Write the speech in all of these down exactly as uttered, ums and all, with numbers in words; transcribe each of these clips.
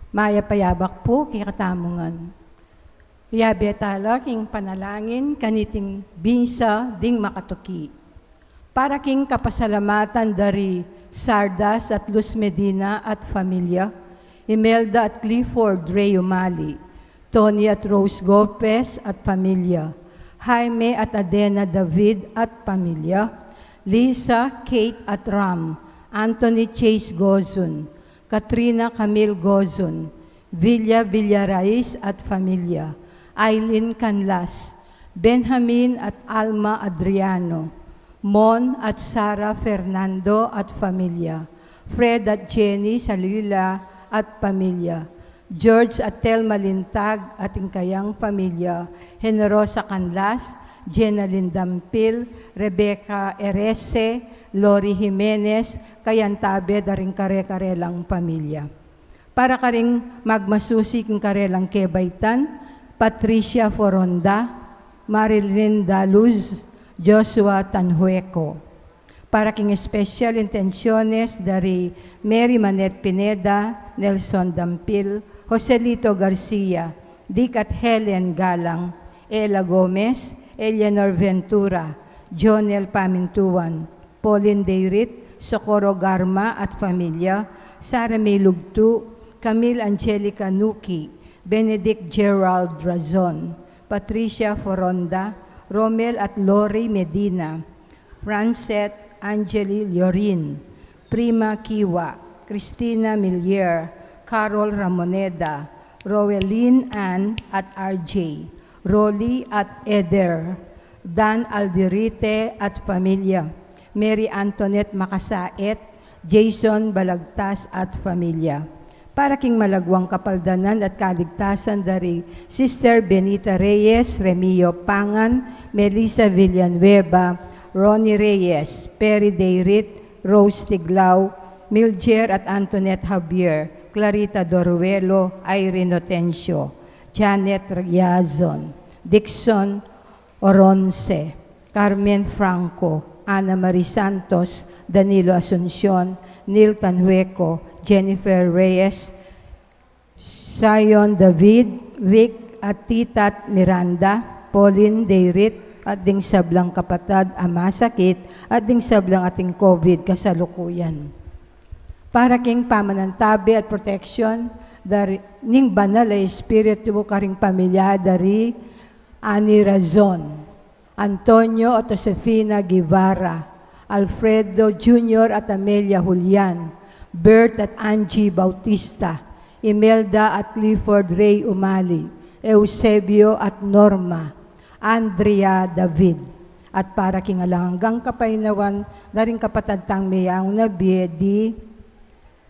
Mayap a yabak pu kekatamu ngan. Yabe tala king panalangin kaniting binsa ding makatuki. Para king kapasalamatan da ri Sardas at Luz Medina at pamilya, Imelda at Clifford Rey Umali, Tony at Rose Gopez at pamilya, Jaime at Adena David at pamilya, Lisa, Kate at Ram, Anthony Chase Gozun, Katrina Camille Gozun, Villa Villarais at pamilya, Aileen Canlas, Benjamin at Alma Adriano, Mon at Sara Fernando at pamilya, Fred at Jenny Salila at pamilya, George at Telma Lintag at ing kayang pamilya, Generosa Canlas, Jenalyn Dampil, Rebecca Erese, Lori Jimenez, kayabe da ring kare-karelang pamilya. Para karing magmasusi king karelang kebaitan, Patricia Foronda, Marilyn Daluz, Joshua Tanhueco. Para king special intenciones da ri Mary Manette Pineda, Nelson Dampil, Joselito Garcia, Dick at Helen Galang, Ella Gomez, Eleanor Ventura, Jonel Pamintuan, Pauline Dayrit, Socorro Garma at pamilya, Sara May Lugtu, Camille Angelica Nuki, Benedict Gerald Razon, Patricia Foronda, Romel at Lori Medina, Francet Angeli Llorin, Prima Kiwa, Cristina Milier, Carol Ramoneda, Roelyn Ann at R J, Rolly at Eder, Dan Alderite at pamilya, Mary Antoinette Macasaet, Jason Balagtas at pamilya. Para king malagwang kapaldanan at kaligtasan da ri Sister Benita Reyes, Remio Pangan, Melissa Villanueva, Ronnie Reyes, Perry Dayrit, Rose Tiglao, Miljer at Antoinette Javier, Clarita Doruelo, Irene Otencio, Janet Yazon, Dixon Oronce, Carmen Franco, Ana Marie Santos, Danilo Asuncion, Neil Tanhueco, Jennifer Reyes, Zion David, Rick at Titat Miranda, Pauline Dayrit, at ding sablang kapatad a masakit, at ding sablang ating COVID kasalukuyan. Para king pamanantabe at protection da ri, ning Banal a Espiritu karing pamilya da ri Ani Razon, Antonio at Josefina Guevara, Alfredo Junior at Amelia Julian, Bert at Angie Bautista, Imelda at Clifford Rey Umali, Eusebio at Norma, Andrea David. At para king alang anggang kapaynawan da ring kapatad tang meyaun a bie di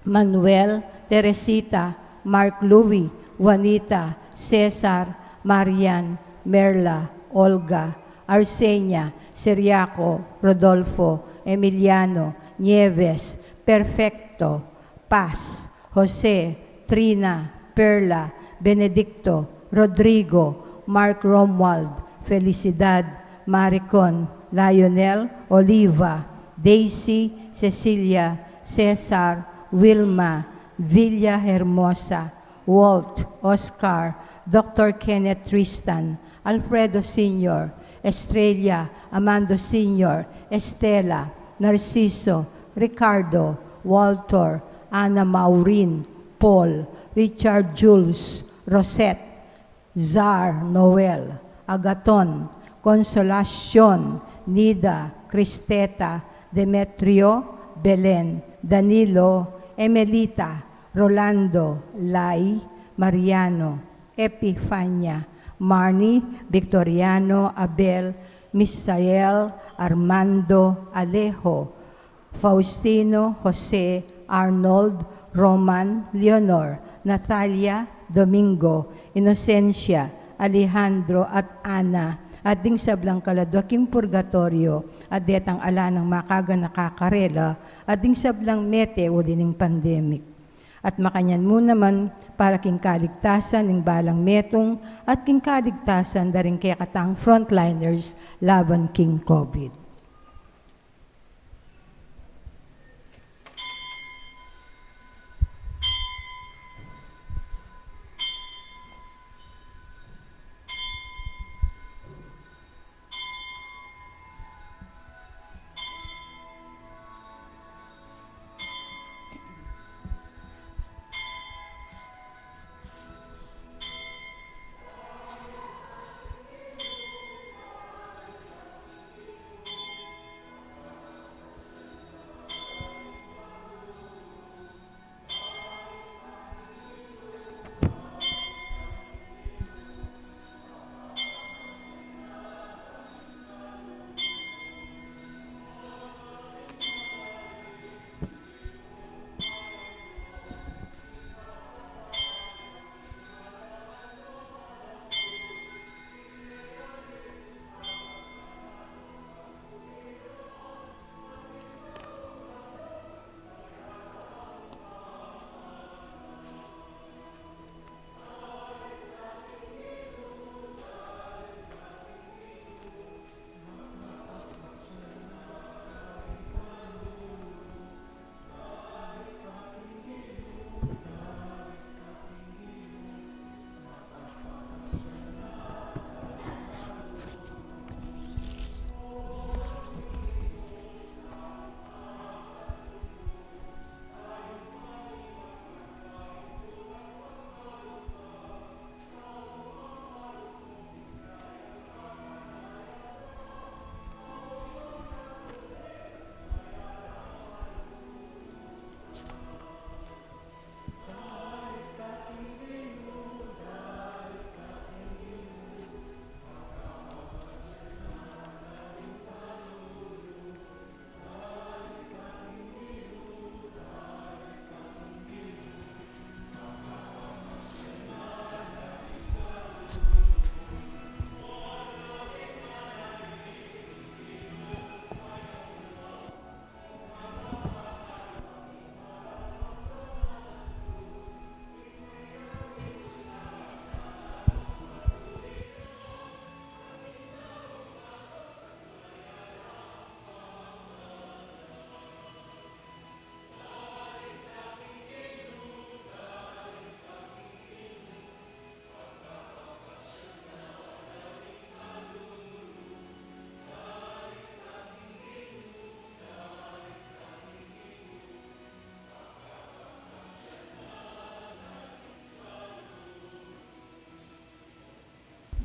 Manuel, Teresita, Mark Louis, Juanita, Cesar, Marian, Merla, Olga, Arsenia, Seriaco, Rodolfo, Emiliano, Nieves, Perfecto, Paz, Jose, Trina, Perla, Benedicto, Rodrigo, Mark Romuald, Felicidad, Maricon, Lionel, Oliva, Daisy, Cecilia, Cesar, Wilma, Villa Hermosa, Walt, Oscar, Doctor Kenneth Tristan, Alfredo Senior, Estrella, Amando Senior, Estela, Narciso, Ricardo, Walter, Ana Maureen, Paul, Richard Jules, Rosette, Zar, Noel, Agaton, Consolacion, Nida, Cristeta, Demetrio, Belen, Danilo, Emelita, Rolando, Lai, Mariano, Epifania, Marnie, Victoriano, Abel, Misael, Armando, Alejo, Faustino, Jose, Arnold, Roman, Leonor, Natalia, Domingo, Inocencia, Alejandro, at Ana, at ding sablang kaladwa king purgatorio, at detang ala nang makaganaka karela, at ding sablang mete uli ning pandemic. At makanyan mu naman para king kaligtasan ning balang metung at king kaligtasan da ring kekatang frontliners laban king COVID.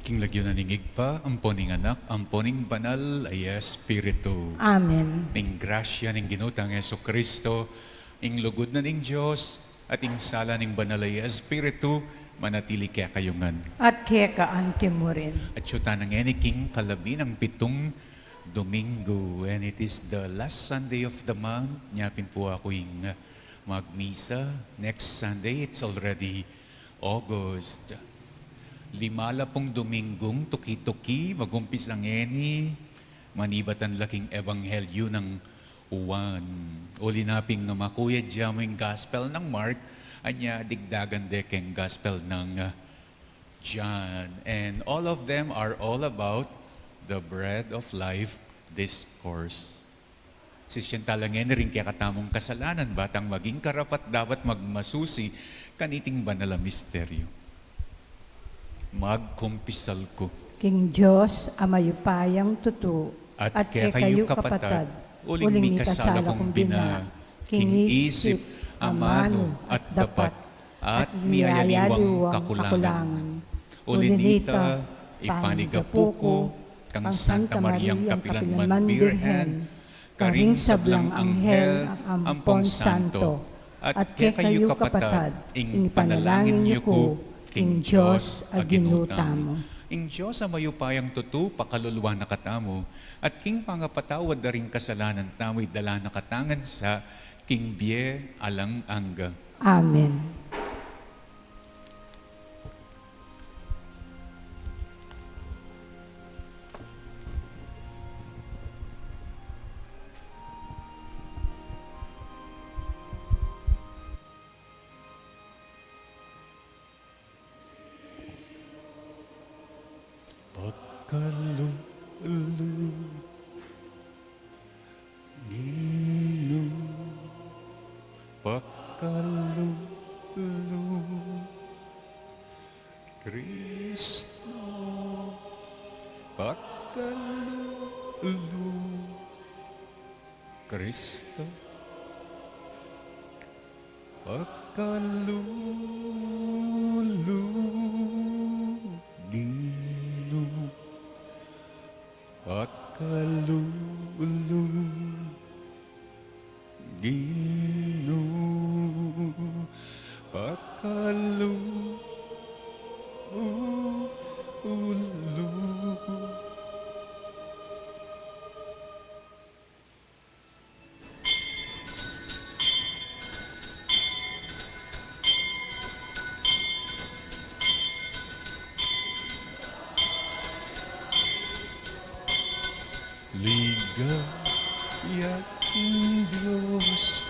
King lagyu na ning Ibpa, ampo ning Anak, ampo ning Banal a Espiritu. Amen. Ing grasya ning Ginu tang Jesucristo, ing lugud na ning Dios, at ing sala ning Banal a Espiritu, manatili kekayu ngan. At keka anti mu rin. At yu tana ngeni king kalabi nang pitung Domingo, and it is the last Sunday of the month. Nya pin pu aku ing magmisa. Next Sunday, it's already August. Lima la pung Domingong tuki-tuki, mag-umpisa ngeni, manibatan la king Ebanghelyo nang Juan. Uli na pin makuyad ya mu ing Gospel nang Mark, anya digdagan de keng Gospel nang, uh, John. And all of them are all about the Bread of Life discourse. Sisian tala ngeni ring kekatamung kasalanan, ba tang maging karapat-dapat magmasusi kaniting banal a misteryo. Magkumpisal ku king Dios a mayupayang tutu, at kekayu kapatad, uling mikasala kung bina, king isip, amanu, at dapat, at miyayaliwang kakulangan. Uli nita, ipanigapu ku kang Santa Mariang kapilanman Birhen, karing sablang anghel ampong santo, at kekayu kapatad, ing panalangin yu ku king Dios a Ginu tamu. Ing Dios a mayupayang tutu pakaluluan na katamu, at king pangapatawad da ring kasalanan tamu, idala na katamu ngan sa king bie alang angga. Amen. Pakalulu, Ginu, pakalulu, Kristo, pakalulu, Kristo, pakalulu, Ginu, pakalulu, Ginu, pakalulu. Ligaya king Dios,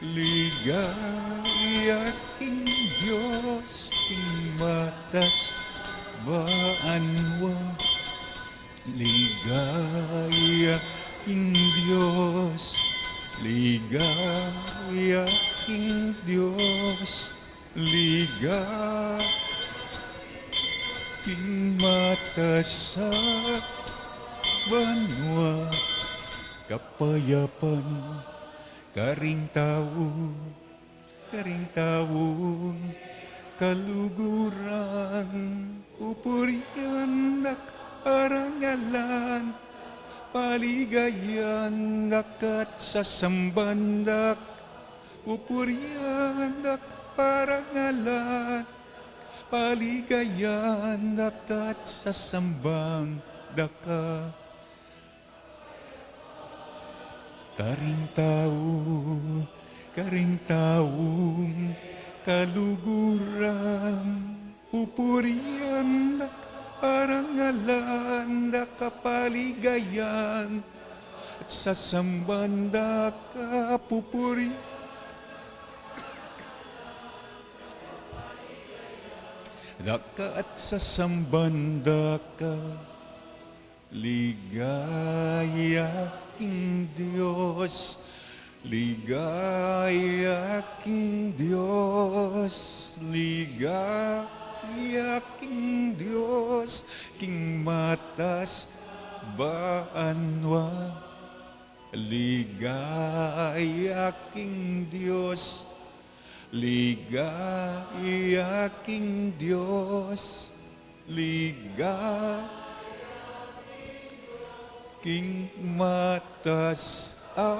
ligaya king Dios, king matas banua. Ligaya king Dios, ligaya king Dios, ligaya king matas banua. Kapayapan karing tau, karing taung kaluguran, pupurian da ka, parangalan, paligayan da ka, at sasamban da ka, pupurian da ka, parangalan, paligayan da ka, at sasamban da ka. Karing tau, karing taung kaluguran, pupurian da ka, parangalan da ka, paligayan, at sasamban da ka, pupurian da ka, at sasamban da ka. Ligaya king Dios, ligaya king Dios, ligaya king Dios, king matas banua. Ligaya king Dios, ligaya king Dios, Ligaya king matas a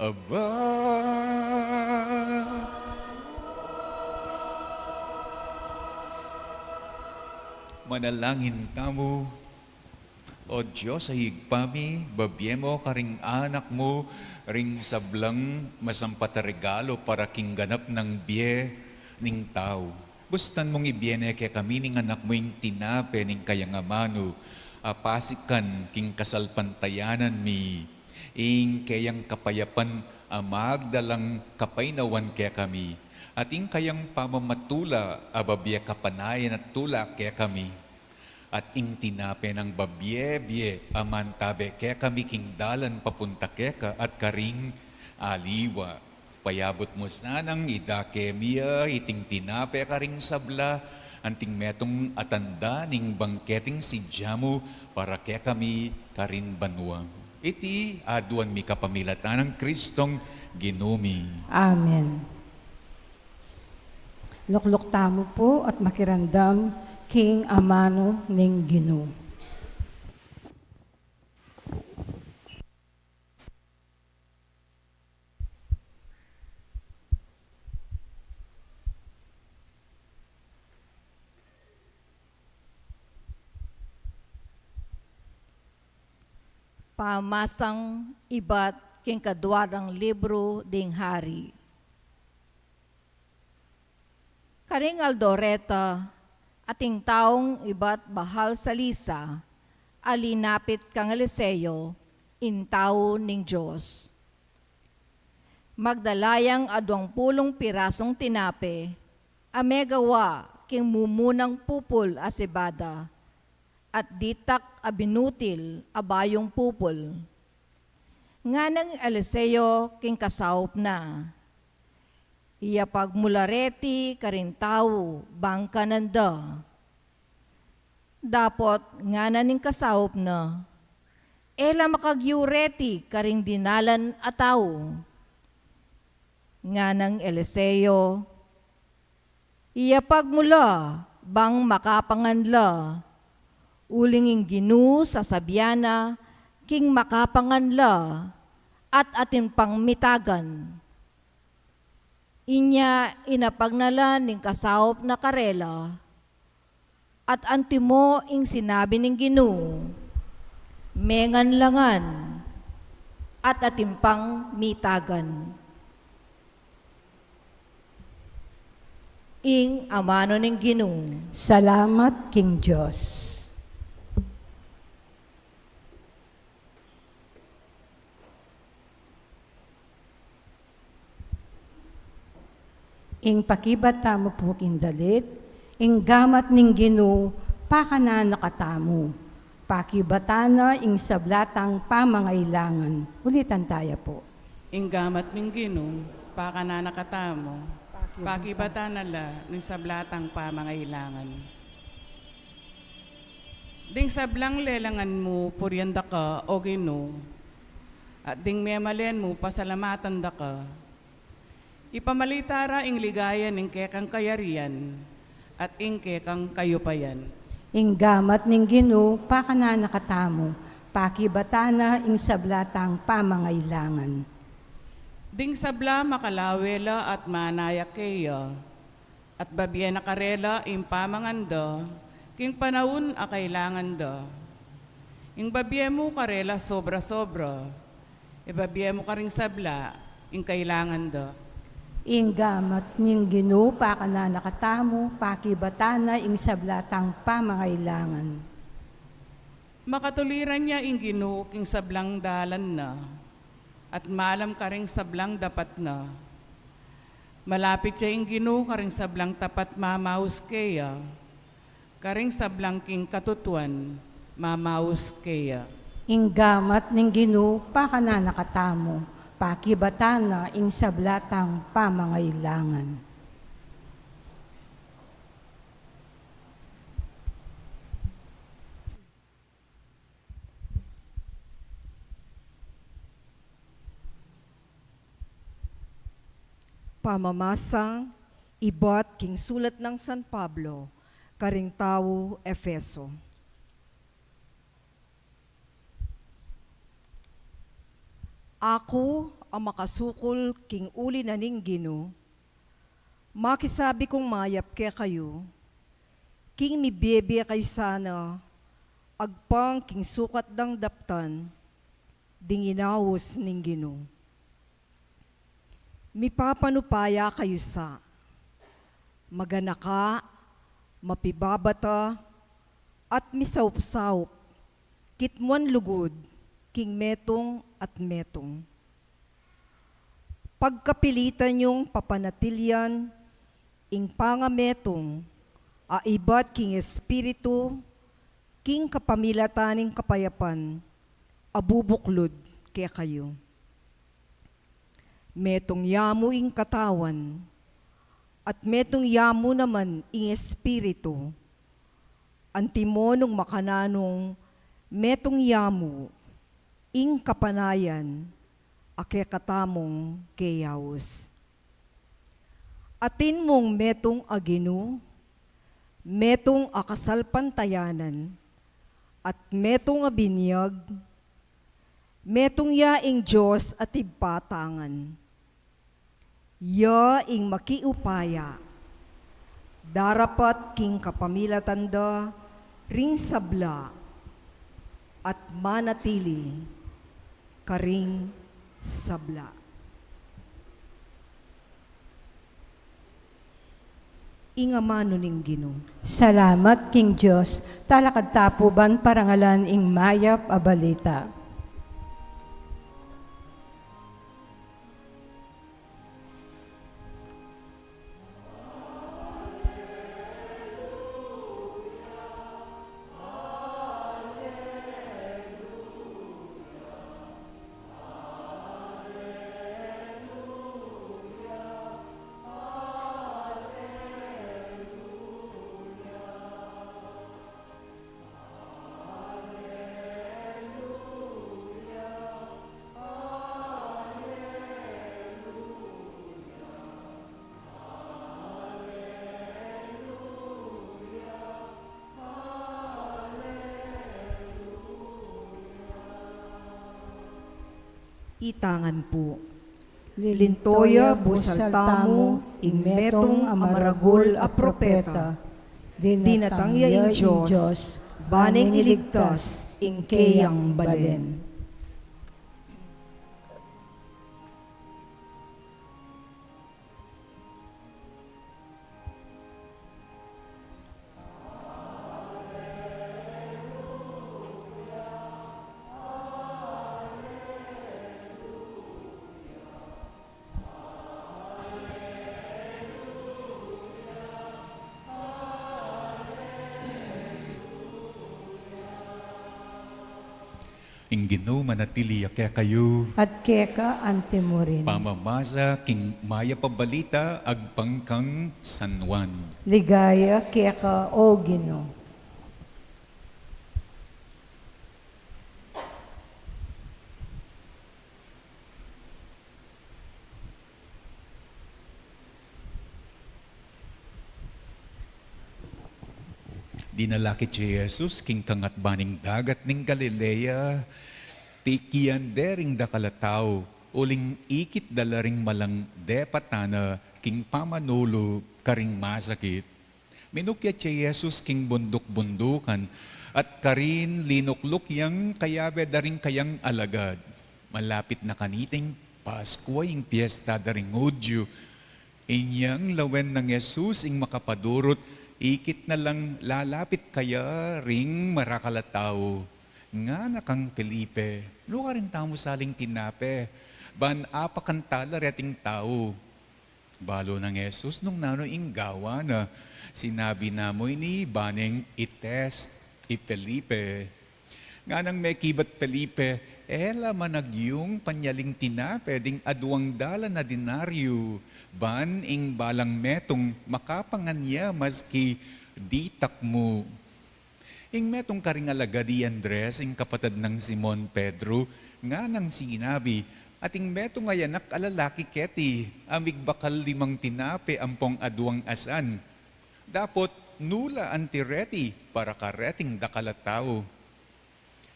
aba. Manalangin tamu. O Dios a Ibpa mi, babie mu karing anak mu ring sablang masampat a regalo para king ganap nang bie ning tau. Bustan mung ibie ne kekami ning anak mu ing tinape ning kayang amanu a pasikan king kasalpantayanan mi, ing keyang kapayapan a magdalang kapaynawan kekami, at ing kayang pamamatula a babie kapanayan at tula kekami. At ing tinape nang babie-bie a mantabe kekami king dalan papunta keka at karing aliwa. Payabut mu sanang idake mi ya iting tinape karing sabla, anting metung a tanda ning bangketing sidya mu para kekami karin banua. Iti aduan mi kapamilatan nang Kristong Ginu mi. Amen. Lukluk tamu pu at makiramdam king amanu ning Ginu. Pamasang ibat king kadua dang libru ding Hari. Karing aldo reta, ating taung ibat bahal Salisa a linapit kang Eliseo, ing tau ning Dios. Magdala yang aduang pulung pirasung tinape a megawa king mumunang pupul a sibada, at ditak a binutil a bayung pupul. Nganang Eliseo king kasaup na, "Iyapag mu la reti karing tau bang kanan da." Dapot ngana ning kasaup na, "E la makagyu reti karing dinalan a tau." Nganang Eliseo, "Iyapag mu la bang makapangan la, uling ing Ginu sasabian na king makapangan la at atin pang mitagan." Inya inapag na la ning kasaup na karela, at antimo ing sinabi ning Ginu, "Mengan la ngan, at atin pang mitagan." Ing amanu ning Ginu. Salamat king Dios. Ing pakibat tamu pu king dalit, ing gamat ning Ginu pakanan na katamu. Pakibatan na ing sabla tang pamangailangan. Ulitan taya pu. Ing gamat ning Ginu pakanan na katamu. Pakibatan na la ing sabla tang pamangailangan. Ding sablang lelangan mu, purian da ka, O Ginu, at ding memalen mu, pasalamatan da ka. Ipamalita ra ing ligaya ning kekang kayarian at ing kekang kayupayan. Ing gamat ning Ginu pakanan na katamu, pakibatan na ing sabla tang pamangailangan. Ding sabla makalawe la at manaya keya, at babie na karela ing pamangan da king panaun a kailangan da. Ing babie mu karela sobra-sobra, ibabie mu karing sabla ing kailangan da. Ing gamat ning Ginu pakanan na katamu, pakibatan na ing sabla tang pamangailangan. Makatuliran ya ing Ginu king sablang dalan na, at malam karing sablang dapat na. Malapit ya ing Ginu karing sablang tapat mamaus keya, karing sablang king katutuan mamaus keya. Ing gamat ning Ginu pakanan na katamu, pakibatan na ing sabla tang pamangailangan. Pamamasa Ibat king sulat nang San Pablo karing tau Efeso. Aku a makasukul king uli na ning Ginu, makisabi kung mayap kekayu, king mibie-bie kayu sana agpang king sukat dang daptan ding inaus ning Ginu. Mipapanupaya kayu sa, maganaka, mapibabata, at misaup-saup, kitmuan lugud king metung at metung. Pagkapilitan yung papanatilian ing pangametung a ibat king Espiritu, king kapamilatan ning kapayapan a bubuklud kekayu. Metung ya mu ing katawan, at metung ya mu naman ing Espiritu, antimo nung makananung metung ya mu ing kapanayan a kekatamung keyaus. Atin mung metung a Ginu, metung a kasalpantayanan, at metung a binyag, metung ya ing Dios a Ibpa ta ngan. Ya ing makiupaya, darapat king kapamilatan da ring sabla at manatili karing sabla. Ing amanu ning Ginu. Salamat king Dios. Talakad ta pu ban parangalan ing mayap a balita. Ita ngan pu. Linto ya, busal tamu, ing metung a maragul a propeta. Dinatang ya ing Dios, ban ing iligtas ing keyang balen. Ing Ginu manatili ya kekayu. At keka antimurin. Pamamasa king mayap a balita agpang kang San Juan. Ligaya keka, O Ginu. Dinala ke i Jesus king kangatban ning dagat ning Galilea, tikian de ring dakal a tau, uling ikit da la ring malang depatan na king pamanulu karing masakit. Minukyat ya i Jesus king bunduk-bundukan, at karin linukluk yang kayabe da ring kayang alagad. Malapit na kanita ing Paskua, ing piesta da ring Judio. Inyang lawen nang Jesus ing makapadurut, ikit na lang lalapit kaya ring marakal a tau. Ngana kang Felipe, "Lukarin tamu saling tinape, ban apakan tala reting tau." Balu nang Jesus nung nanu ing gawan na. Sinabi na mu ini ban ing i-test i Felipe. Nganang mekibat Felipe, e la managyung panyaling tinape ding aduang dalan a denaryo, ban ing balang metung makapangan ya maski ditak mu. Ing metung karing alagad i Andres, ing kapatad nang Simon Pedro, nganang sinabi, Ating metung a anak a lalaki keti, a migbakal limang tinape ampong aduang asan. Dapot, nu la anti reti para kareting dakal a tau.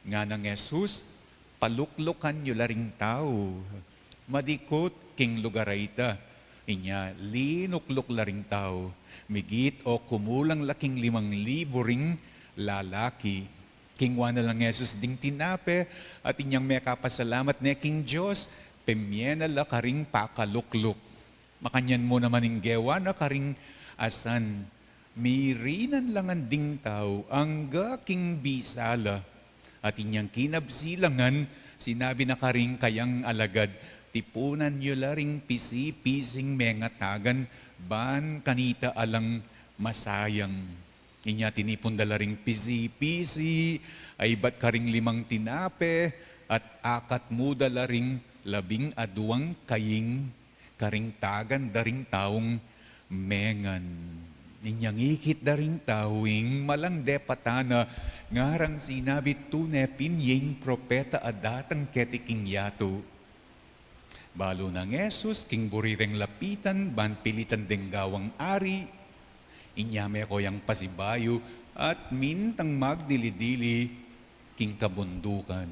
Nganang Jesus, "Paluklukan yu la ring tau." Madikut king lugar a ita. Inya, linukluk la ring tau. Migit o kumulang la king limang libu ring lalaki. Kingwa na lang Jesus ding tinape, at inyang mekapasalamat ne king Dios, pemie na la karing pakalukluk. Makanyan mu naman ing gewa na karing asan. Mirinan la ngan ding tau angga king bisa la. At inyang kinabsi la ngan, sinabi na karing kayang alagad, "Tipunan yu la ring pisi-pising mengatagan, ban kanita alang masayang." Inya tinipun da la ring pisi-pisi a ibat karing limang tinape, at akat mu da la ring labing aduang kaing karing tagan da ring taung mengan. Inyang ikit da ring tau ing malang depatan na, ngarang sinabi, "Tune pin yeng propeta a datang keti king yatu." Balu nang Jesus king buri reng lapitan ban pilitan deng gawang ari. Inya meko yang pasibayu at mintang magdili-dili king kabundukan.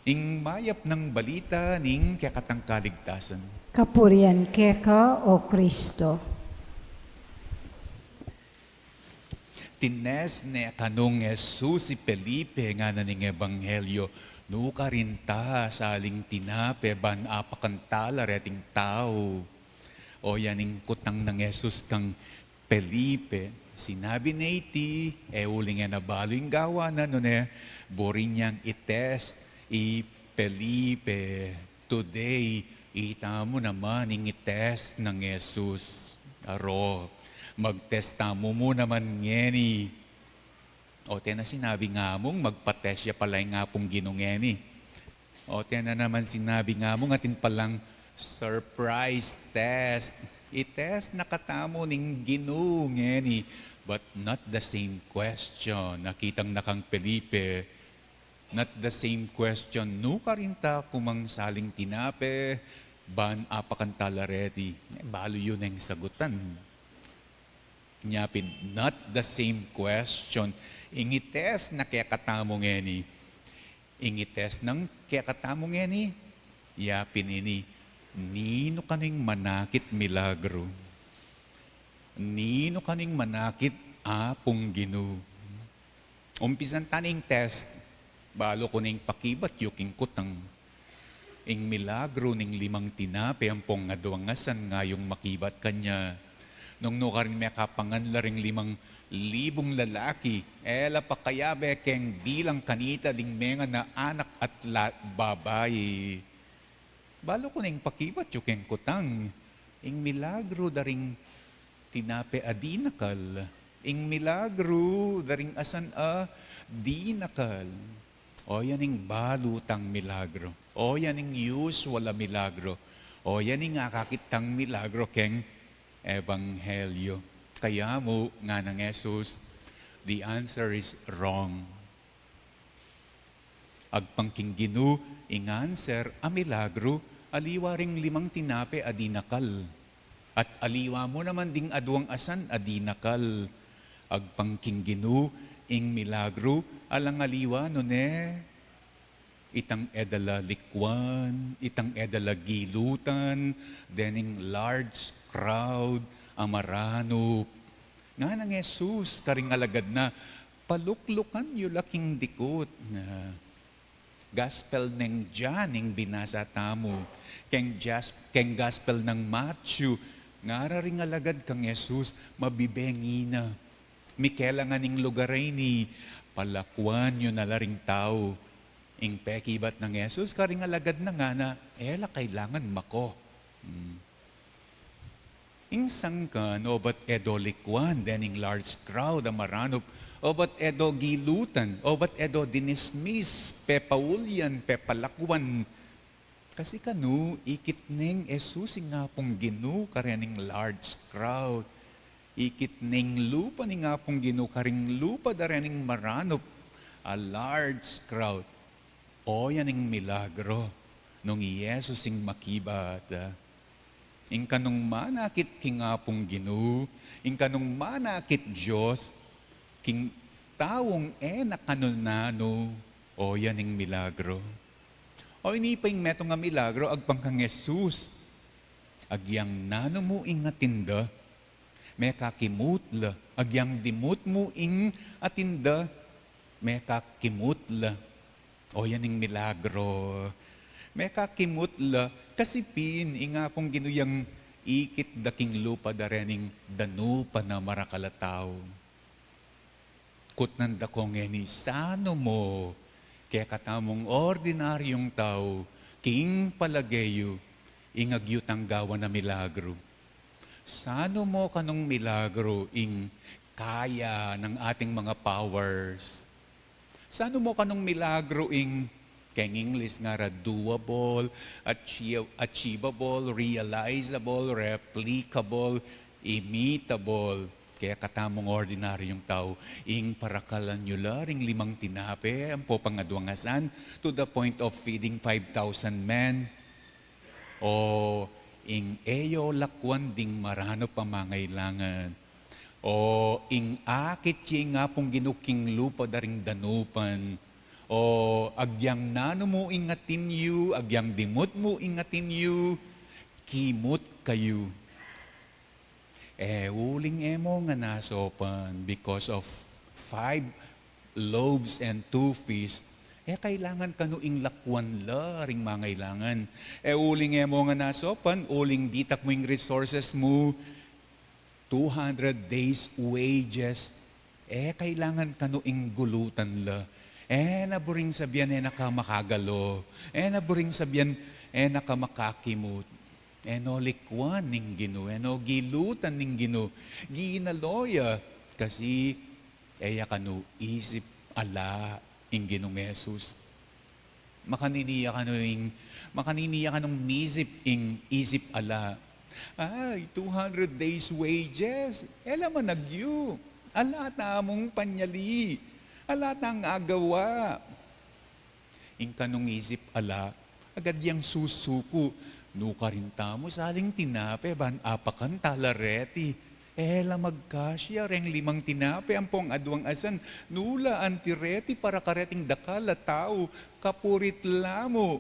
Ing mayap nang balita ning kekatang kaligtasan. Kapurian keka, O Kristo. Tines ne kanung Jesus i Felipe, ngana ning ebanghelyo, "Nu karin ta saling tinape ban apakan ta la reting tau?" O yan ing kutang nang Jesus kang Felipe. Sinabi ne iti, e uling e na balu ing gawa na, nune buri nang i-test i Felipe. Today, itamu naman ing i-test nang Jesus. Aro, mag-test tamu mu naman ngeni. O, tena sinabi ngamung, magpa-test ya pala ing Apung Ginu ngeni. O, tena naman sinabi ngamung, atin palang surprise test. I-test na katamu ning Ginu ngeni, but not the same question. Nakitang na kang Felipe, not the same question. Nu karin ta kumang saling tinape, ban apakan ta la reti? E, balu yu neng sagutan. Nya pin, not the same question. Ing i-test na kekatamu ngeni. Ing i-test nang kekatamu ngeni, ya pin ini, ninu kanu ing manakit milagru? Ninu kanu ing manakit Apung Ginu? Umpisan ta ne ing test, balu ku neng pakibat yu king kutang. Ing milagru ning limang tinape ampong aduang asan ngayung makibat kanya. Nung nu karin mekapangan la ring limang libung lalaki, e la pakayabe keng bilang kanita ding mengan a anak at la-, babai. Balu ku neng pakibat yu keng kutang. Ing milagru da ring tinape a dinakal. Ing milagru da ring asan a dinakal. O yan ing balu tang milagru. O yan ing usual a milagru. O yan ing akakit tang milagru keng ebanghelyo. Kaya mu, nganang Jesus, the answer is wrong. Agpang king Ginu, ing answer a milagru, aliwa ring limang tinape a dinakal. At aliwa mu naman ding aduang asan a dinakal. Agpang king Ginu, ing milagru, alang aliwa, nune, itang e da la likwan, itang e da la gilutan, dening large crowd a maranup. Nganang Jesus karing alagad na, "Paluklukan yu la king dikut." Na, Gospel neng John ing binasa tamu. Keng jas-, keng Gospel nang Matthew, ngara ring alagad kang Jesus, "Mabibe ngina. Mikelangan ing lugar a ini, palakuan yu na la ring tau." Ing pekibat nang Jesus karing alagad na ngana, e la kailangan mako. Hmm. Ing sangkan, obat e do likwan, dening large crowd a maranup, obat e do gilutan, obat e do dinismiss, pepaulyan, pepalakuan. Kasi kanu, ikit neng Jesus ing Apung Ginu karening large crowd. Ikit neng lupa ning Apung Ginu karing lupa da rening maranup a large crowd. O yan ing milagro. Nung i Jesus ing makibat, ah, ing kanung manakit king Apung Ginu, ing kanung manakit Dios, king taung e na kananu-nanu, o yan ing milagro. O ini pa ing metung a milagro, agpang kang Jesus. Agyang nanu mu ing atin da, mekakimut la. Agyang dimut mu ing atin da, mekakimut la. O yan ing milagro. Mekakimut la, kasi pin, ing Apung Ginu yang ikit da king lupa da rening danupan a marakal a tau. Kutnan da ko ngeni, sanu mo kekatamung ordinaryung tau, king palage yu, ing agyu tang gawan a milagru? Sanu mo kanung milagru ing kaya ng ating mga powers? Sanu mo kanung milagru ing, keng English ngara, doable, achie-, achievable, realizable, replicable, imitable? Kekatamung ordinaryung tau, ing parakalan yu la ring limang tinape ampo pangaduang asan, to the point of feeding five thousand men. O ing e yu lakwan ding maranup a mangailangan. O ing akit ye ing Apung Ginu king lupa da ring danupan. O agyang nanu mu ing atin yu, agyang dimut mu ing atin yu, kimut kayu. E uling e mo ngan asopan, because of five loaves and two fish, e kailangan kanu ing lakwan la ring mangailangan. E uling e mo ngan asopan, uling ditak mu ing resources mu, two hundred days wages, e kailangan kanu ing gulutan la. E na buring sabian e na ka makagalo. E na buring sabian e na ka makakimut. E no likwan ning Ginu, e no gilutan ning Ginu, ginalo ya, kasi e ya kanu isip ala ing Ginung Jesus. Makanini ya kanu ing, makanini ya kanung misip ing isip ala? Ay, two hundred days wages, e la man agyu. Ala tamung panyali. Ala tang agawa. Ing kanung isip ala, agad yang susuku, nukarin tamu saling tinape, ban apakan tala reti. E la magkasya reng limang tinape ampong aduang asan, nu la anti reti para kareting dakal a tau, kapurit la mu.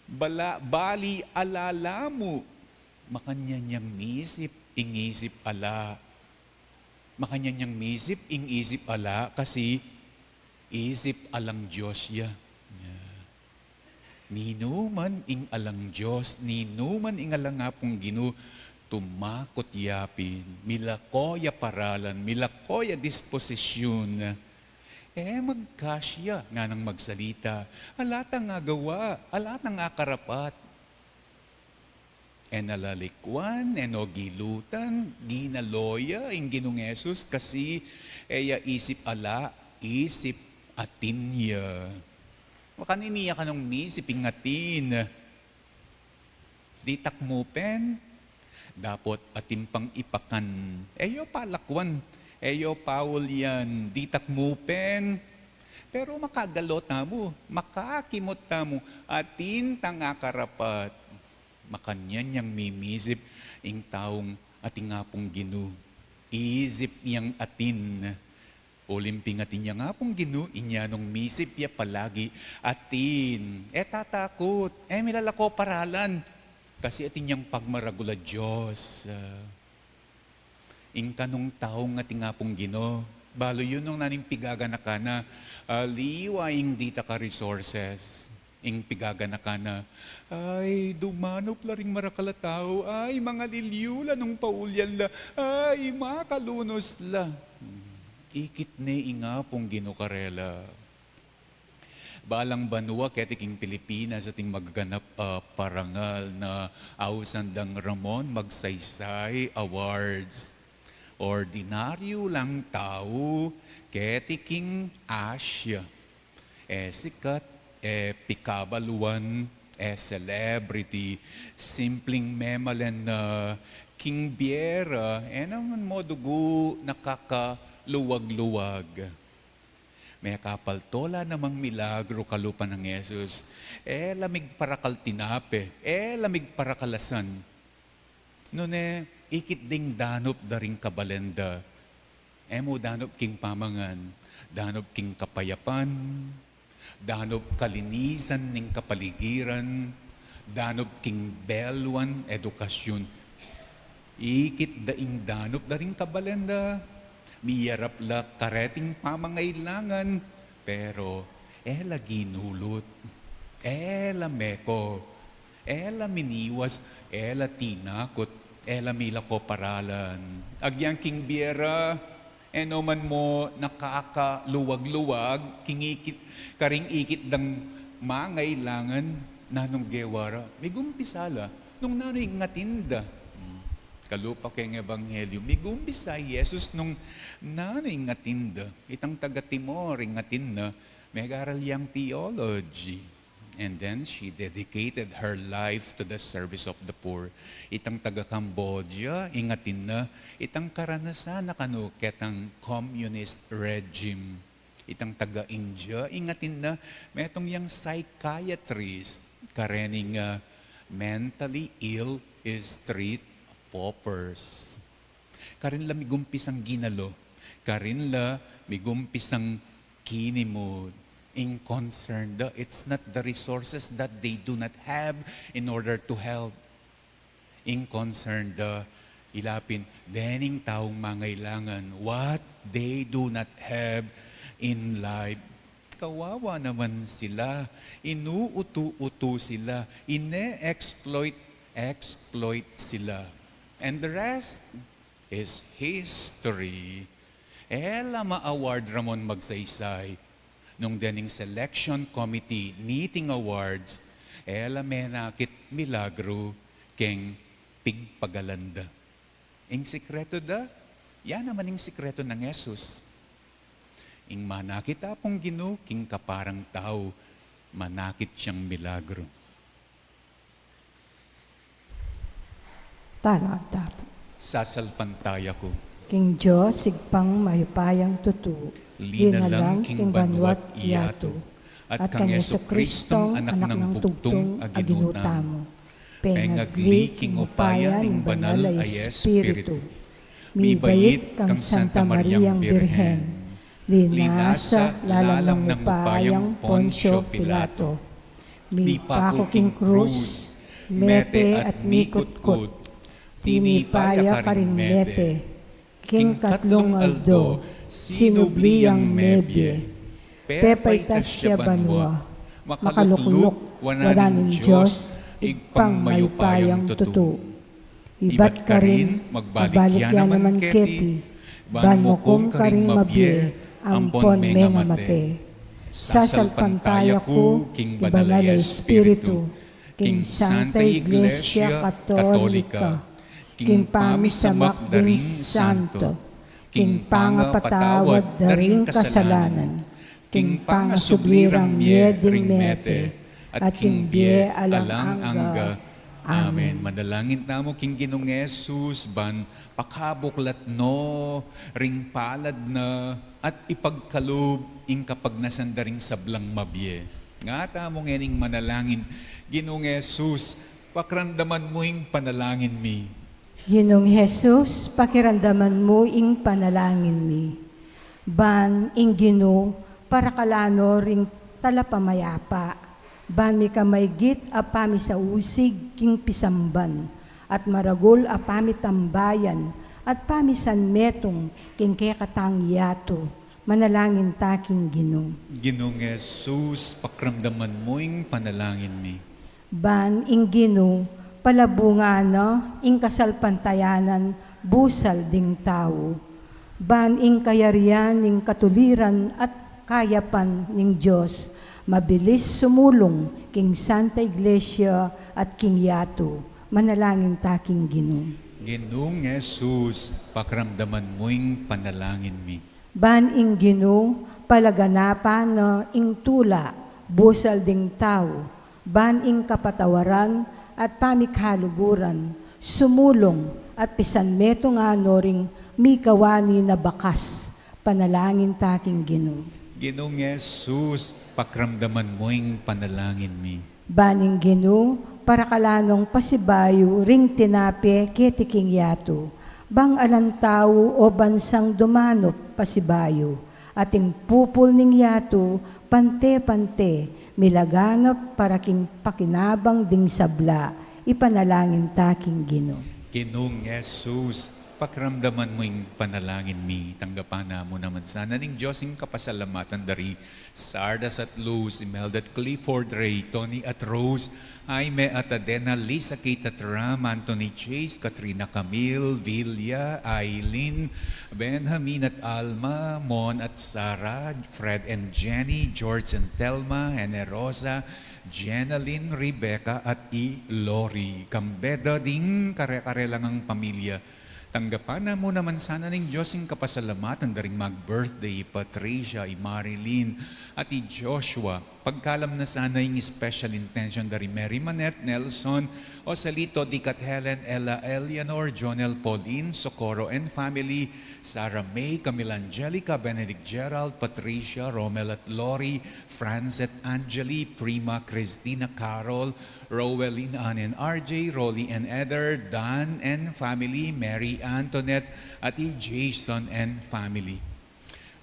Bala, bali ala la mu. Makanyan yang misip ing isip ala. Makanyan yang misip ing isip ala, kasi isip alang Dios ya. Ya. Ninuman ing alang Dios, ninuman ing alang Apung Ginu, tumakut ya pin, milako ya paralan, milako ya disposisyun. E magkasya, nganang magsalita, ala tang agawa, ala tang akarapat. E na la likwan, e no gilutan, ginalo ya ing Ginung Jesus, kasi e ya isip ala, isip atin ya. Makanini ya kanung misip ing atin? Ditak mu pin, dapot atin pang ipakan. E yo palakwan, e yo paul yan, ditak mu pin. Pero makagalo tamu, makakimut tamu, atin tang akarapat. Makanyan yang mimisip ing taung atin Apung Ginu. Isip yang atin. Uling pin atin yang Apung Ginu, inya nung misip ya palagi atin. E tatakut, e milalako paralan. Kasi atin yang pagmaragul a Dios. Ah, ing kanung taung atin Apung Ginu, balu yu nung nanu ing pigaganakan na, aliwa ing ditak a resources. Ing pigaganakan na, ay, dumanup la ring marakal a tau, ay, mangaliliu la nung paulyan la, ay, makalunus la. Hmm. Ikit ne ing Apung Ginu karela. Balang banua keti king Pilipinas ating magaganap a parangal na ausan dang Ramon Magsaysay Awards. Ordinaryu lang tau keti king Asia. E sikat, e pikabaluan, e celebrity, simpling memalen na king bie ra, e naman mo dugu nakakaluwag-luwag. Mekapalto la namang milagru kalupa nang Jesus. E la migparakal tinape, e la migparakal asan. Nune, ikit ding danup da ring kabalen da. E mu danup king pamangan, danup king kapayapan, danup kalinisan ning kapaligiran, danup king beluan, edukasyun. Ikit da ing danup da ring kabalen da. Miyarap la kareting pamangailangan, pero e la ginulut, e la meko, e la miniwas, e la tinakut, e la mila ko paralan. Agyang king bie ra, e no man mu nakakaluwag-luwag king ikit, karing ikit dang mangailangan. Nanung gewa ra? Migumpisa la nung nanu ing atin da. Hmm. Kalupa keng ebanghelyu, migumpisa i Jesus nung nanu ing atin da. Itang taga Timor, ing atin na, megaral yang theology. And then she dedicated her life to the service of the poor. Itang taga Cambodia, ing atin na, itang karanasan na kanu ketang communist regime. Itang taga India, ing atin na, metung yang psychiatrist, karening, ah, mentally ill street paupers. Karin la migumpisang ginalo, karin la migumpisang kinimut. Ing concern da, it's not the resources that they do not have in order to help. Ing concern da, ila pin dening taung mangailangan, what they do not have in life. Kawawa naman sila, inuutu-utu sila, ine-exploit, exploit sila. And the rest is history. E la ma-award ramon magsaysay. Nung dening selection committee niting awards, e la menakit milagru keng pigpagalan da. Ing sikretu da, ya naman ing sikretu nang Jesus. Ing manakit Apung Ginu king kaparang tau, manakit yang milagru. Talatang tapu. Sasalpantaya ku king Dios, Ibpang mayupayang tutu, linalang king banua't yatu, at kang Jesucristong Anak nang bugtung a Ginu tamu, pengagli king upaya ning Banal a Espiritu, mibait kang Santa Mariang Birhen, linasa lalam nang upayang Poncio Pilato, mipaku king krus, mete at mikutkut, tinipa ya karing mete, king katlung aldo sinubli yang mebie, pepaitas ya banua, makalukluk wanan ning Dios, Ibpang mayupayang tutu. Ibat karin, magbalik ya naman keti, ban mukum karing mabie ampon mengamate. Sasalpantaya ku king Banal a Espiritu, king Santa Iglesia Katolika, king pamisamak da ring santo, king pangapatawad da ring kasalanan, king pangasubli rang mie ding mete, at king bie alang angga. Amen. Manalangin tamu king Ginung Jesus ban pakabuklat no ring palad na at ipagkalub ing kapagnasan da ring sablang mabie. Nga tamu ngening manalangin, Ginung Jesus, pakiramdaman mu ing panalangin mi. Ginung Jesus, pakiramdaman mu ing panalangin mi. Ban ing Ginu parakalan no ring talapamayapa, ban mika maygit a pamisausig king pisamban, at maragul a pamitambayan, at pamisanmetung king kekatang yatu. Manalangin ta king Ginu. Ginung Jesus, pakiramdaman mu ing panalangin mi. Ban ing Ginu palabungan na ing kasalpantayanan busal ding tau. Ban ing kayarian ning katuliran at kayapan ning Dios mabilis sumulung king Santa Iglesia at king yatu. Manalangin ta king Ginu. Ginung Jesus, pakiramdaman mu ing panalangin mi. Ban ing Ginu palaganapan na ing tula busal ding tau, ban ing kapatawaran at pamikaluguran sumulung at pisanmetungan no ring mikawani na bakas. Panalangin ta king Ginu. Ginung Jesus, pakramdaman mu ing panalangin mi. Ban ing Ginu, parakal la nong pasibayu ring tinape keti king yatu, bang alang tau o bansang dumanup pasibayu, at ing pupul ning yatu, pante-pante, milaganap para king pakinabang ding sabla, ipanalangin ta king Ginu. Ginung Jesus, pakramdaman mu ing panalangin mi. Tanggapan na mu naman sana ning Dios ing kapasalamatan da ri Sardas at Luz, Imelda at Clifford, Ray, Tony at Rose, Jaime at Adena, Lisa, Kate at Ram, Anthony, Chase, Katrina, Camille, Villa, Aileen, Benjamin at Alma, Mon at Sarah, Fred and Jenny, George and Thelma, Generosa, Jenalyn, Rebecca at i Lori. Kambe da ding kare-kare lang a pamilya. Tanggapan na mu naman sana ning Dios ing kapasalamatan da ring mag-birthday, i Patricia, i Marilyn, at i Joshua. Pagkalam na sana ing special intention da ri Mary Manette, Nelson, Joselito, Dick at Helen, Ella, Eleanor, Jonel, Pauline, Socorro and family, Sarah May, Camila, Angelica, Benedict, Gerald, Patricia, Romel at Lori, Franz at Angeli, Prima, Christina, Carol, Rowelyn, Ann and R J, Rolly and Eder, Dan and family, Mary Antoinette, at i Jason and family.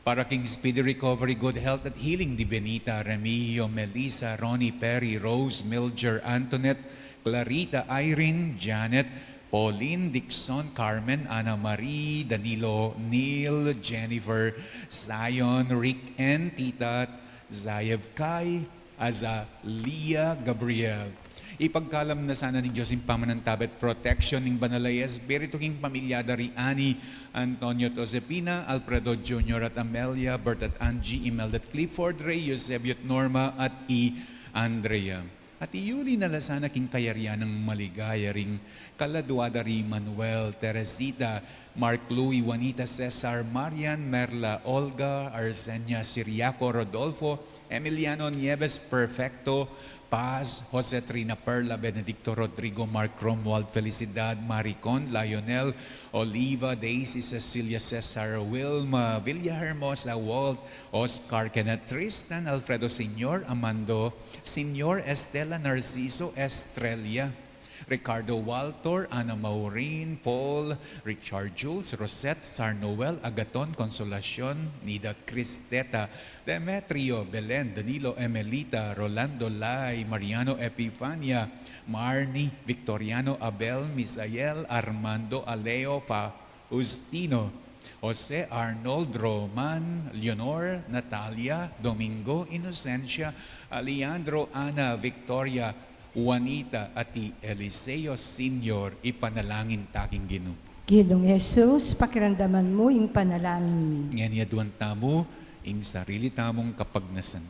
Para king speedy recovery, good health at healing di Benita, Remigio, Melissa, Ronnie, Perry, Rose, Mildred, Antoinette, Clarita, Irene, Janet, Pauline, Dixon, Carmen, Ana Marie, Danilo, Neil, Jennifer, Zion, Rick and Tita, Zayev, Kai, Azalia, Gabriel. Ipagkalam na sana ning Dios ing pamanantabe at protection ning Banal a Espiritu king pamilya da ri Ani, Antonio at Josepina, Alfredo Junior at Amelia, Bert at Angie, Imelda at Clifford, Ray, Eusebio at Norma, at i Andrea. At iyuli na la sana king kayarian nang maligaya ring kaladua da ri Manuel, Teresita, Mark, Louie, Juanita, Cesar, Marian, Merla, Olga, Arsenia, Siriaco, Rodolfo, Emiliano, Nieves, Perfecto, Paz, Jose, Trina, Perla, Benedicto, Rodrigo, Mark, Romuald, Felicidad, Maricon, Lionel, Oliva, Daisy, Cecilia, Cesar, Wilma, Villahermosa, Walt, Oscar, Kenneth, Tristan, Alfredo, Senior, Amando, Senior, Estela, Narciso, Estrella, Ricardo, Walter, Ana, Maureen, Paul, Richard, Jules, Rosette, Sarnoel, Agaton, Consolacion, Nida, Cristeta, Demetrio, Belen, Danilo, Emelita, Rolando, Lai, Mariano, Epifania, Marnie, Victoriano, Abel, Misael, Armando, Aleo, Fa-, Justino, Jose, Arnold, Roman, Leonor, Natalia, Domingo, Inocencia, Alejandro, Ana, Victoria, Juanita, at i Eliseo Senior, ipanalangin ta king Ginu. Ginung Jesus, pakiramdaman mu ing panalangin mi. Ngeni aduan tamu ing sarili tamung kapagnasan.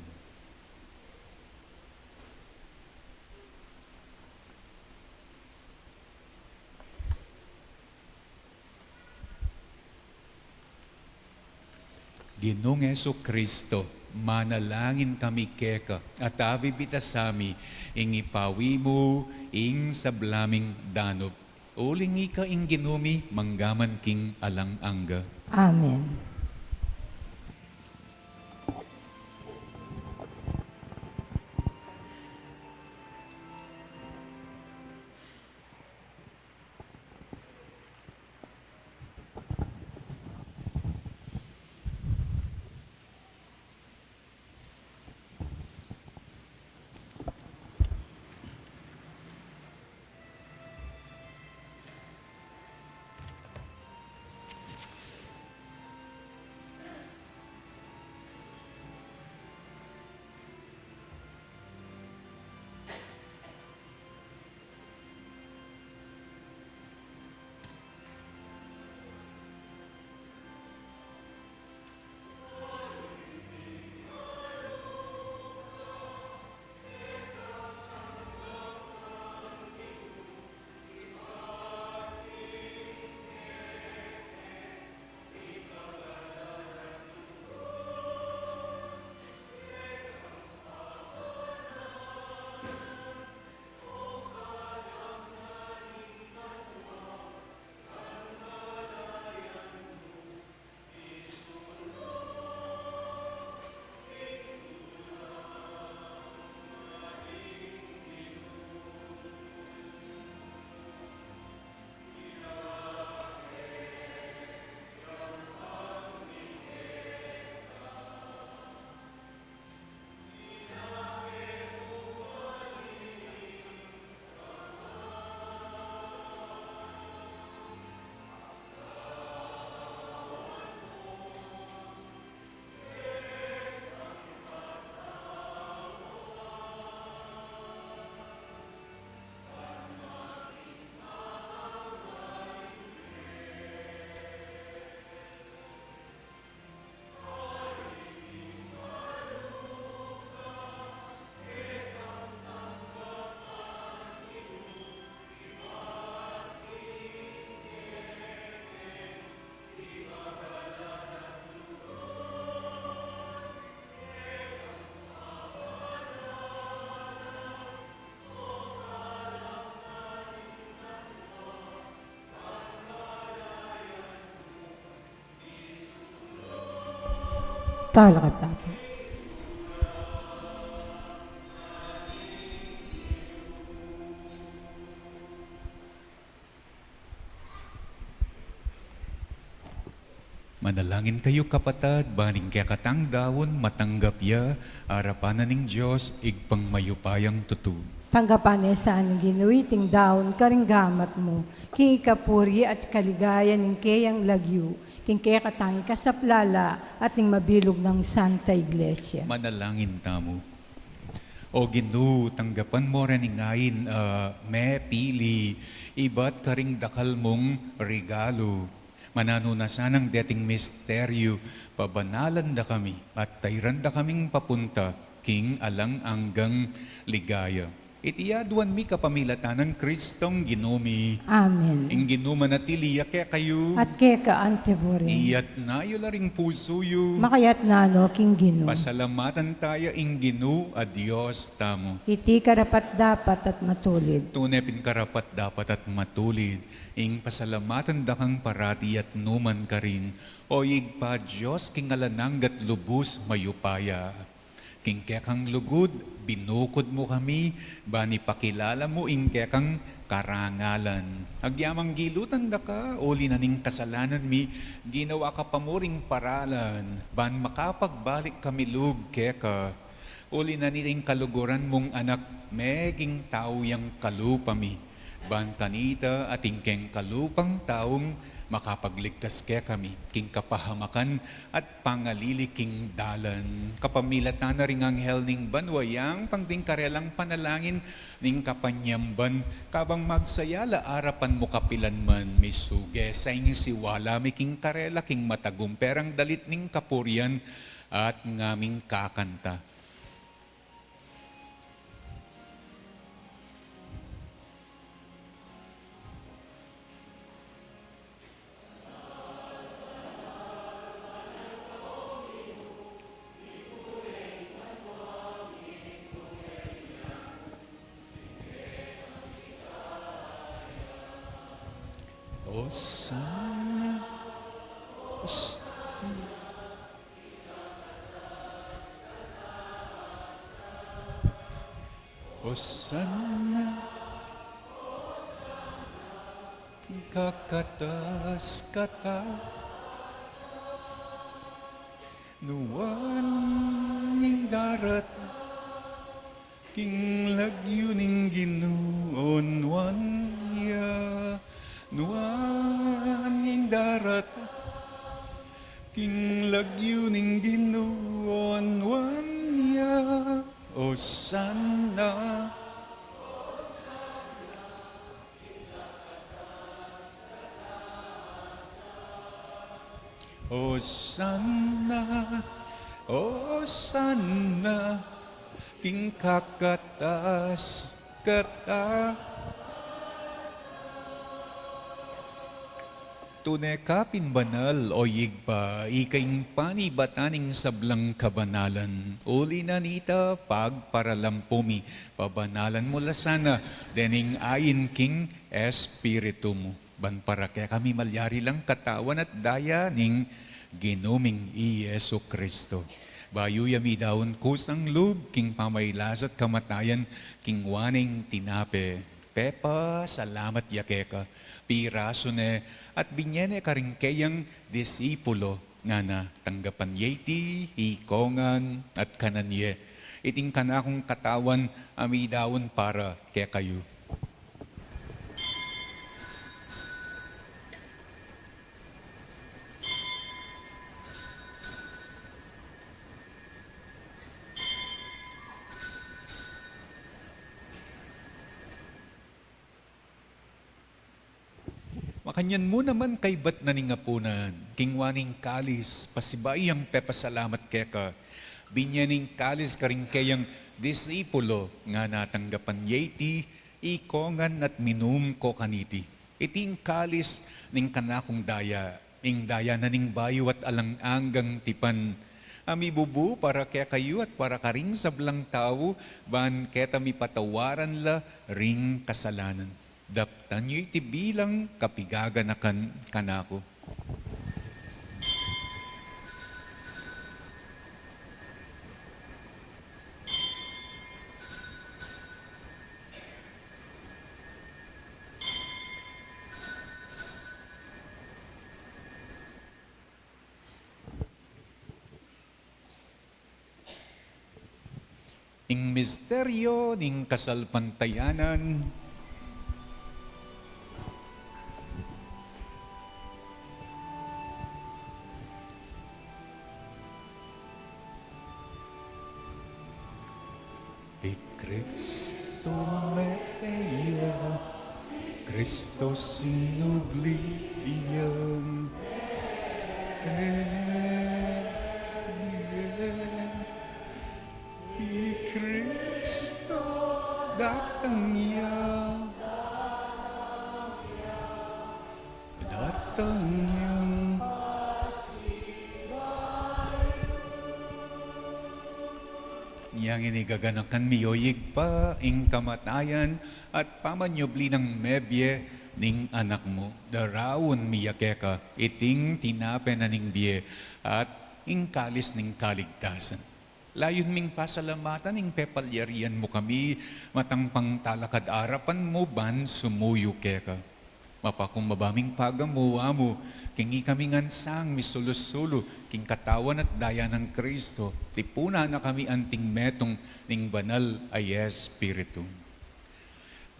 Ginung Jesucristo, manalangin kami keka, at abibitasan mi ing ipawi mu ing sabla ming danup. Uling ika ing Ginu mi, mangga man king alang angga. Amen. Talakad tamu. Manalangin kayu, kapatad, ban ing kekatang daun matanggap ya arapan na ning Dios, Ibpang mayupayang tutu. Tanggapan na sa ning Ginu iting daun karing gamat mu, king ikapuri at kaligayan ning keyang lagyu, king kekatang ikasaplala at ning mabilug nang Santa Iglesia. Manalangin tamu. O Ginu, tanggapan mu rin ing ain, ah, mepili ibat karing dakal mung regalu. Mananu na sanang deting misteryu, pabanalan da kami at tairan da kaming papunta king alang anggang ligaya. Iti aduan mi kapamilatan nang Kristong Ginu mi. Amen. Ing Ginu manatili ya kekayu. At keka antiburin. Iyatna yu la ring pusu yu. Makayatna no king Ginu. Pasalamatan taya ing Ginu a Dios tamu. Iti karapat-dapat at matulid. Tune pin karapat-dapat at matulid ing pasalamatan da kang parati at numan karin, O Ibpa, Dios king alang angga at lubus mayupaya. King kekang lugud binukud mu kami, ban ipakilala mu ing kekang karangalan. Agyamang gilutan da ka, uli na ning kasalanan mi, ginawa ka pa mu ring paralan, ban makapagbalik kami lub keka. Uli na niting kaluguran mung Anak, meging tau yang kalupa mi. Ban kanita at ing keng kalupang taung makapagligtas kekami king kapahamakan at pangalili king dalan. Kapamilatan na ring anghel ning banua yang pangding karelang panalangin ning kapanyamban, kabang magsaya la arapan mu kapilan man, misuge sa ing siwala mi king karela king matagumperang dalit ning kapurian at ngaming kakanta. Osana, Osana. Osana, kakatas-katas, nuan ing daratang king lagyu ning Ginu, o nuan ya. Nuan ing daratang king lagyu ning Ginu, o nuan ya. Osana. Osana, Osana, king kakatas-katas. Tune ka pin banal, o Ibpa, ika ing panibatan ning sablang kabanalan. Uli na nita, pagparalampu mi, pabanalan mu la sana dening ain king Espiritu mu. Ban para kekami malyari lang katawan at daya ning Ginu ming i Jesu Kristo. Bayu ya midaun kusang lub king pamailas at kamatayan, kingwa ne ing tinape, pepasalamat ya keka, pirasu ne at binye ne karing keyang disipulo, ngana, tanggapan ye iti, iko ngan at kanan ye. Iting kanakung katawan a midaun para kekayu. Makanyan mu naman kaybat na ning apunan, kingwa ne ing kalis, pasibayu yang pepasalamat keka, binye ne ing kalis karing keyang disipulo, ngana, tanggapan ye iti, iko ngan at minum ko kaniti. Iti ing kalis ning kanakung daya, ing daya na ning bayu at alang anggang tipan, a mibubu para kekayu at para karing sablang tau, ban keta mipatawaran la ring kasalanan. Daptan yu iti bilang kapigaganakan kanaku. Ing misteryo ning kasalpantayanan. I Kristo mete ya, Kristo sinubli yang. I Kristo datang ya, datang yang. Yang ini gaganakan mi, o Ibpa, ing kamatayan at pamanyubli nang mebie ning Anak mu. Daraun mi ya keka iting tinape na ning bie at ing kalis ning kaligtasan. Layun ming pasalamatan ing pepalyarian mu kami, matang pangtalakad arapan mu ban sumuyu keka. Mapakumbaba ming pagamu, Amu, king ikami ngan sang misulu-sulu king katawan at daya nang Kristo, tipunan na kami anting metung ning Banal a Espiritu.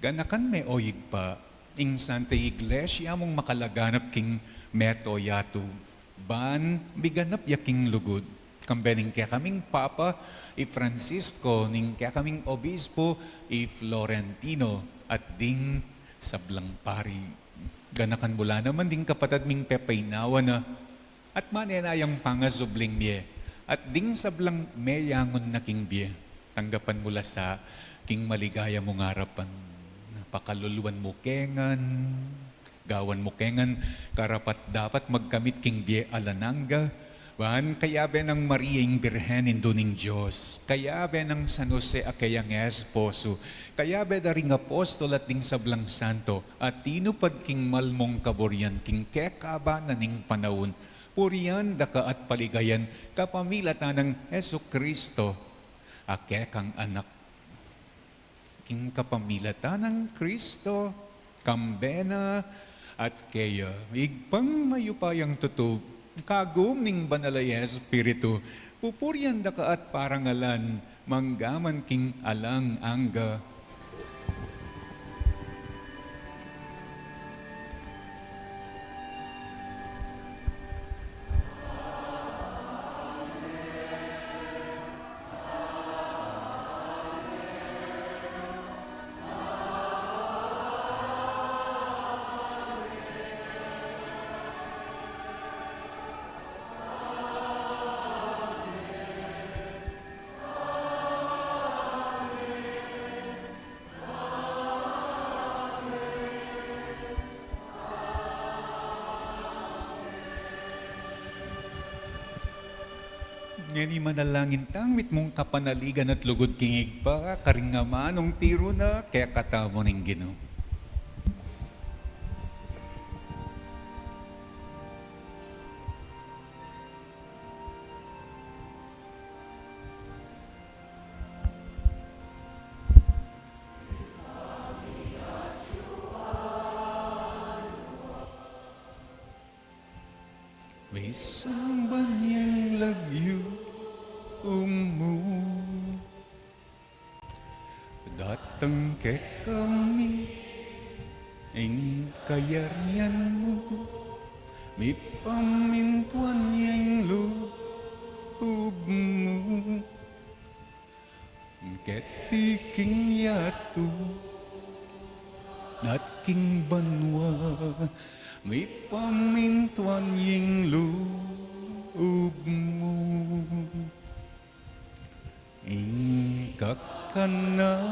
Ganakan me, o Ibpa, ing Santa Iglesia mung makalaganap king meto yatu, ban miganap ya king lugud, kambe ning kekaming Papa, i Francisco, ning kekaming Obispo, i Florentino, at ding sablang pari. Ganakan mu la naman ding kapatad ming pepaynawa na, at manenayang pangasubling mie, at ding sablang meyangun na king bie, tanggapan mu la sa king maligaya mung arapan. Pakaluluan mu ke ngan, gawan mu ke ngan karapat-dapat magkamit king bie alang angga, ban kayabe nang Maria ing Birhen, Indu ning Dios, kayabe nang San Jose a keyang esposo, kayabe da ring apostol at ding sablang santo, a tinupad king mal mung kaburian king kekaban na ning panaun, purian da ka at paligayan kapamilatan nang Jesucristo a kekang Anak. King kapamilatan nang Kristo, kambe na, at keya, Ibpang mayupayang tutu, kagum ning Banal a Espiritu, pupurian da ka at parangalan, mangga man king alang angga. Ngeni manalangin tang mitmung kapanaligan at lugud king Ibpa, karing amanung tiru na kekatamu ning Ginu. Misamban yang lagyu mu. Datang kekami ing kayarian mu, mipamintuan yang lub mu. Keti king yatu at king banua, mipamintuan yang lub mu. Ing kakanan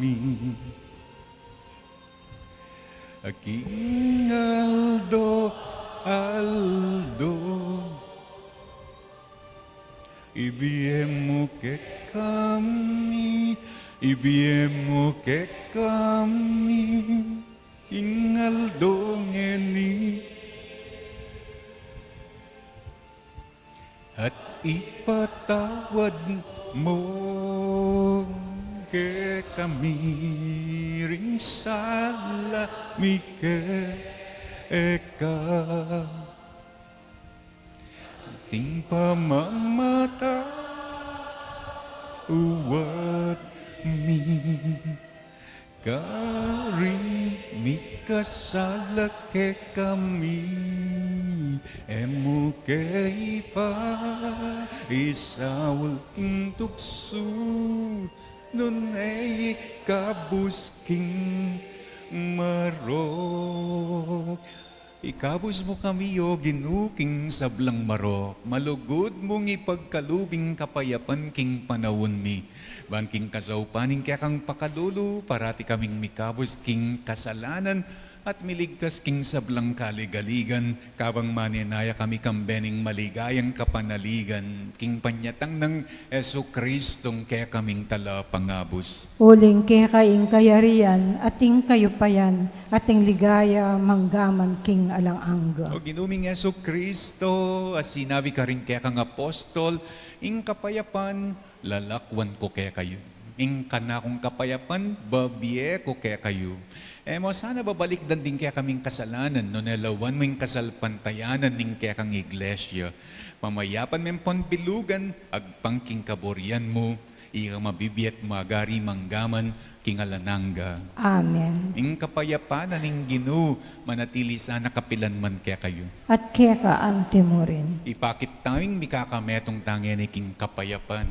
mi king aldo-aldo, ibie mu kekami, ibie mu kekami king aldo ngeni. At ipatawad mu kekami ring sala mi keka, anti ing pamamatawad Uwat mi karing mikasala kekami, e mu ke paisaul king tuksu, nune ikabus king marok. Ikabus mu kami, O Ginu, king sablang marok. Malugud mung ipagkalub ing kapayapan king panaun mi, ban king kasaupan ning kekang pakalulu, parati kaming mikabus king kasalanan at miligtas king sablang kaligaligan, kabang manenaya kami kambe ning maligayang kapanaligan king panyatang nang Jesucristong kekaming Talapangabus. Uling keka ing kayarian at ing kayupayan at ing ligaya manggaman king alang angga. O Ginu ming Jesucristo, a sinabi karing kekang apostol, ing kapayapan lalakwan ku kekayu, ing kanakung kapayapan bibie ku kekayu. E mu sana babalikdan ding kekaming kasalanan, nune lawan mu ing kasalpantayanan ning kekang iglesia. Mamayapan meng pambilugan agpang king kaburian mu, ika mabibie at magari manggaman king alang angga. Amen. Ing kapayapan na ning Ginu manatili sana kapilan man kekayu. At keka anti mu rin. Ipakit tayung mikakametung tangeni king kapayapan.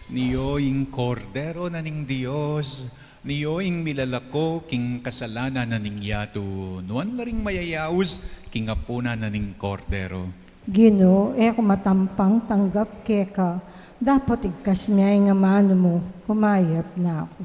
Nio ing Kordero na ning Dios, nio ing milalako king kasalanan na ning yatu, nuan la ring mayayaus king apunan na ning Kordero. Ginu, e ku matampang tanggap keka, dapot igkas me ing amanu mu, kumayap na ku.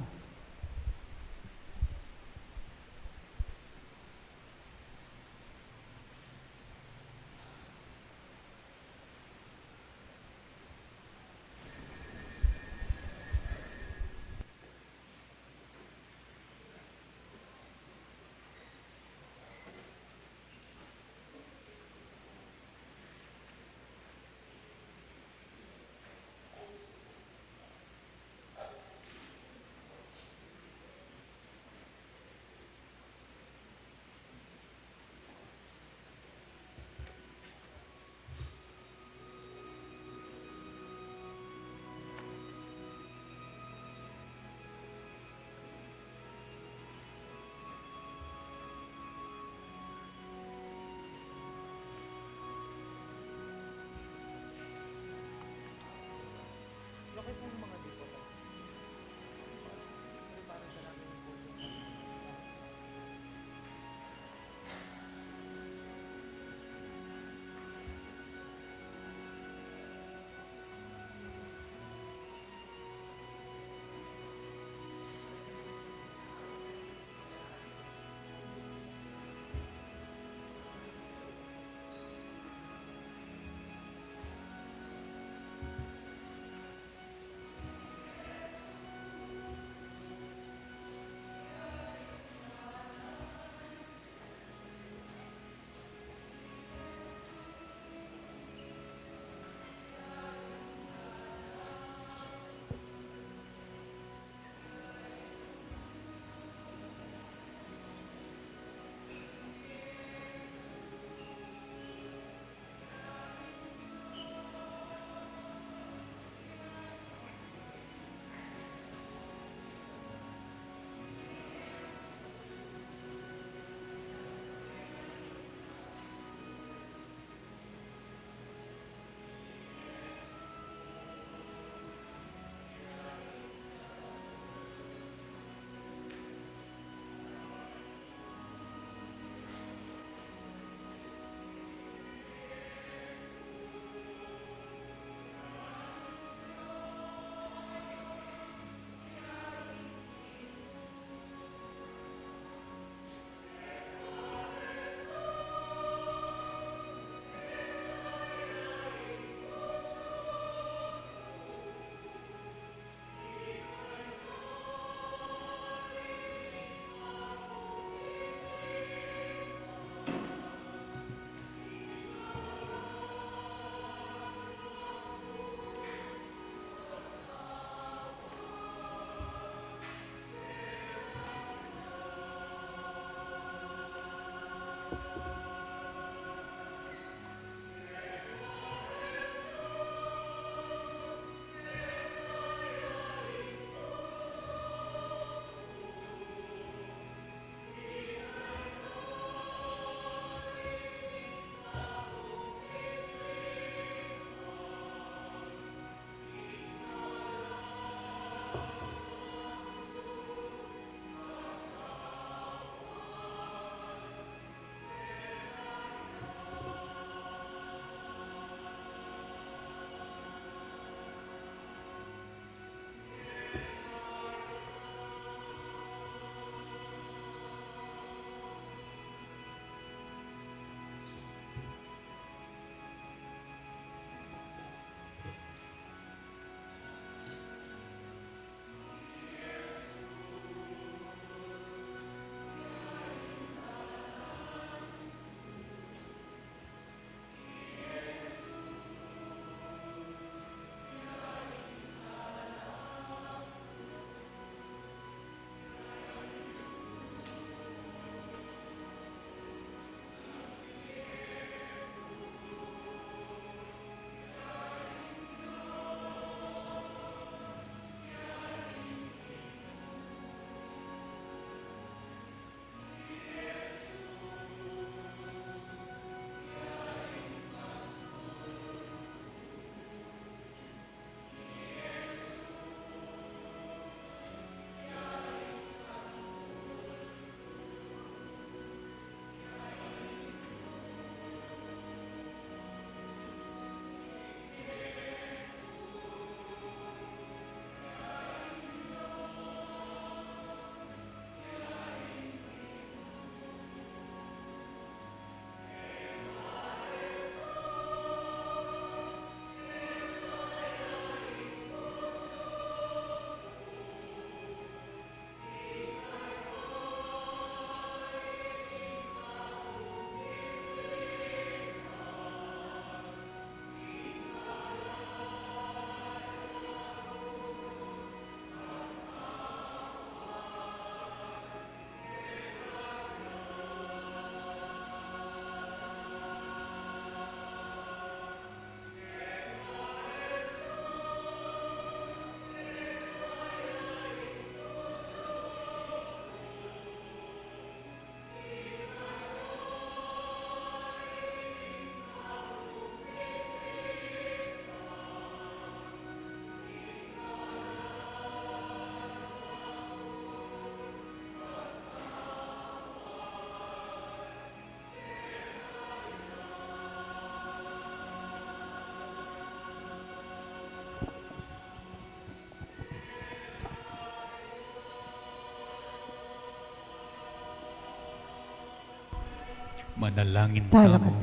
Manalangin tamu.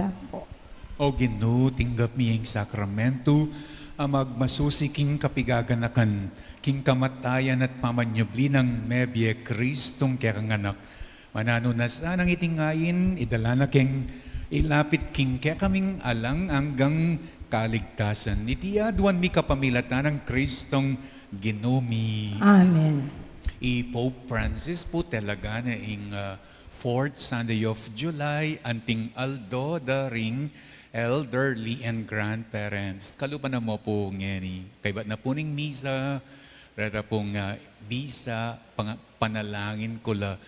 O Ginu, tinggap mi ing sakramentu a magmasusi king kapigaganakan, king kamatayan at pamanyubli nang mebie Kristong kekang Anak. Mananu na sanang iting ain, idala na keng ilapit king kekaming alang anggang kaligtasan. Iti aduan mi kapamilatan nang Kristong Ginu mi. Amen. I Pope Francis pu talaga na ing, ah, fourth Sunday of July, anting aldo da ring elderly and grandparents. Kalupa na mu pu ngeni. Kaybat na pu ning misa, reta pung, ah, bisa, panga-, panalangin ku la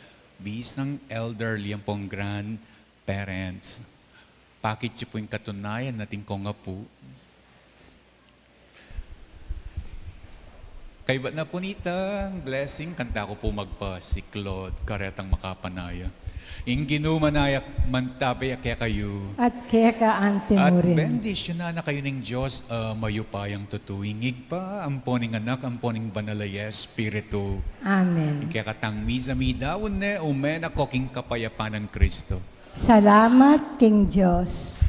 bisang elderly ampong grandparents. Pakit yu pu ing katunayan atin kong apu. Kaybat na pu nitang blessing, kanta ku pu magpasiklaud, karetang makapanaya. Ing Ginu manaya mantabe ya kekayu. At keka anti mu rin. At bendisyunan na kayu ning Dios, ah, mayupayang tutu, ing Ibpa, ampo ning Anak, ampo ning Banal a Espiritu. Amen. Ing kekatang misa midaun ne, ume na ko king kapayapan nang Kristo. Salamat king Dios.